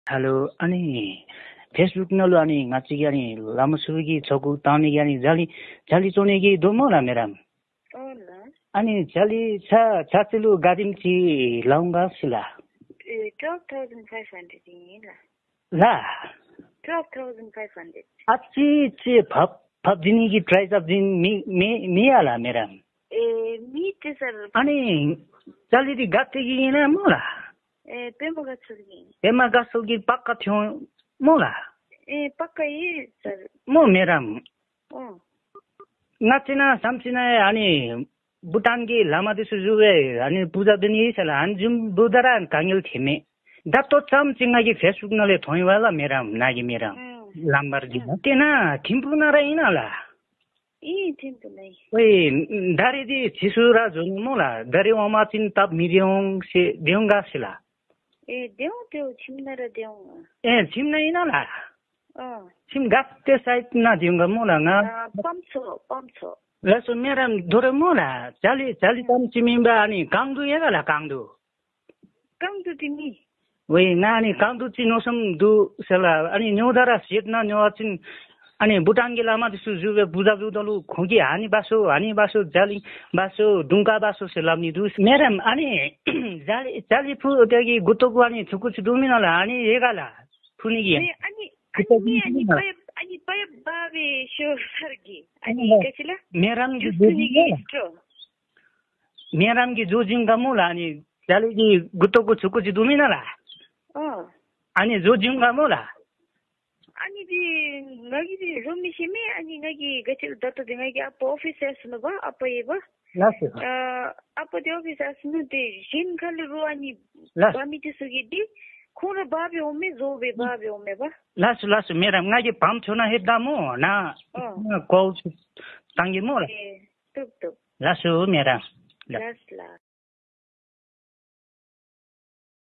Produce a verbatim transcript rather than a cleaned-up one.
ཧེ་ལོ། ཨ་ནི་ཕེསི་བུཀ་ནང་ལུ་ཨ་ནི་ང་བཅས་ཀྱི་ཨ་ནི་བླམ་ཚུ་གིས་ཚོགས་འགོ་བཏང་ནི་གི་ཨ་ནི་ཇ་ལི་ཇ་ལི་བཙོང་ནི་གི་འདུག་སྨོ་ལགས་མེ་རམ། ཨོ་ལགས། ཨ་ནི་ཇ་ལི་ཚར་ཚར་ཅིག་ལུ་ག་དེམ་ཅིག་ལང་ག་ཟེར་ལགས། ཨེ་twelve thousand five hundred ཨིན་ལགས། ལགས། Twelve thousand five hundred། ཨ་ཙི་ཙི་འབབ་འབབ་སྡོད་ནི་གི་ཊའི་རྩ་བ་ཅིག་མེད་མེད་མེད་ཡ་ལགས་མེ་རམ། ཨེ་མེད་ཏེ་སར། ཨ་ནི་ཇ་ལི་འདི་ག་ཏེ་གི་ཨིན་ན་སྨོ་ལགས། ཨེ་པདྨ་དགའ་ཚལ་གྱི། པདྨ་དགའ་ཚལ་གྱི་པ་ཀ་ཐོན་སྨོ་ལགས། ཨེ་པ་ཀ་ཨིན་སར། སྨོ་མེ་རམ། ཨོ། ང་བཅས་ནཱ་བསམ་ཅི་ན་ཨ་ནི་བྷུ་ཊཱན་གྱི་བླ་མ་འདི་ཚུ་བཞུགས་སྦེ་ཨ་ནི་པུ་ཇ་འབད་ནི་ཨིན་ཟེར་ལགས། ཨ་ནི་བཟུམ་བུ་ད་ར་དཀའ་ངལ་ཐོན་མས། ད་ལྟོ་ཙམ་ཅིག་ང་གིས་ཕེསི་བུཀ་ནང་ལས་མཐོང་ཡི་བ་ལགས་མེ་རམ། ནཱ་གི་མེ་རམ། ཨུམ། ལམ་བར་གྱི་ཨུམ། ཏེ་ནཱ་ཐིམ་ཕུག་ནང་ར་ཨིན་ན་ལགས། ཨིན་ཐིམ་ཕུག་ནང་ཨིན། ཝའེ་ད་རེས་འདི་ཕྱིས་སུ་ར་འགྱོ་ནི་སྨོ་ལགས། ད་རེས་འོང་པ་ཅིན་སྟབས་མི་བདེ་འོང་ཟེར་བདེ་འོང་ག་ཟེར་ལགས། ཨེ་བདེ་འོང་བདེ་འོང་། ཁྱིམ་ནང་ར་བདེ་འོང་། ཨེ་ཁྱིམ་ནང་ཨིན་ན་ལགས། ཨ། ཁྱིམ་ག་ཏེ་སའིཌ་ནང་བདེ་འོང་ག་སྨོ་ལགས་ང། ཨ་པམ་ཚོ་པམ་ཚོ། ལགས་སོ་མེ་རམ། དོ་རུང་སྨོ་ལགས་ཇ་ལི་ཇ་ལི་ཙམ་ཅིག་མེན་པར་ཨ་ནི་རྐང་དུང་ཡོད་ག་ལགས་རྐང་དུང་། རྐང་དུང་འདི་མེད། ཝའེ་ང་ཨ་ནི་རྐང་དུང་ཅིག་མནོ་བསམ་འདུག་ཟེར་ལགས། ཨ་ནི་ཉོ་ད་ར་ཟེར་ན་ཉོ་བ་ཅིན་ཨ་ནི་བྷུ་ཊཱན་གྱི་བླ་མ་འདི་ཚུ་བཞུགས་སྦེ་པུ་ཇ་བླུག་ད་ལུ་ཁོང་གིས་ཨ་ནི་འབག་སོང་ཨ་ནི་འབག་སོང་ཇ་ལི་འབག་སོང་དུང་དཀར་འབག་སོང་ཟེར་སླབ་ནི་འདུག་མེ་རམ། ཨ་ནི་ཇ་ལི་ཇ་ལི་ཕུ་དེ་གི་མགུ་ཏོ་གུ་ཨ་ནི་ཚུ་གུ་ཚུ་འདུག་མེན་ན་ལགས། ཨ་ནི་ཡོད་ག་ལགས་ཕུ་ནི་གི། ཨ་ནི་ཨ་ནི་ཨ་ནི་ཨ་ནི་པའིཔ་ཨ་ནི་པའིཔ་འབག་སྦེ་ཤོར་སར་གི་ཨ་ནི་ག་ཅི་ལགས། མེ་རམ་གྱི་ཇུས་ཕུ་ནི་གི་སི་ཊོ་རོ། མེ་རམ་གྱི་བཟོ་བྱིན་ག་སྨོ་ལགས། ཨ་ནི་ཇ་ལི་གི་མགུ་ཏོ་གུ་ཚུ་གུ་ཅིག་འདུག་མེན་ན་ལགས། ཨོ། ཨ་ནི་བཟོ་བྱིན་ག་སྨོ་ལགས། ཨ་ནི་འདི་ང་གིས་འདི་བཟོ་མི་ཤེས་མས། ཨ་ནི་ང་གིས་ག་ཅི་ལོ་ད་ལྟོ་འདི་ང་གི་ཨ་པ་ཨོ་ཕིསི་ཨ་སོ་ནུག་པ། ཨ་པ་ཡོད་པ། ལགས་སོ། ཨ་ཨ་པ་འདི་ཨོ་ཕིསི་ཨ་སོ་ནུག། དེ་གཞན་ཁ་ལས་རུང་ཨ་ནི་ལགས། འབག་མི་འདི་ཚུ་གིས་འདི་ཁོང་ར་འབག་སྦེ་འོང་མས། བཟོ་སྦེ་འབག་སྦེ་འོང་མས་པ། ལགས་སོ་ལགས་སོ་མེ་རམ། ང་གིས་བམ་ཚུ་ནང་ལྷོད་ད་སྨོ་ནཱ། ཨོ། ཀོལ་ཚུ་བཏང་གེ་སྨོ་ལགས། ཨེ་བཏུབ་བཏུབ། ལགས་སོ་མེ་རམ། ལགས། ལགས་ལགས།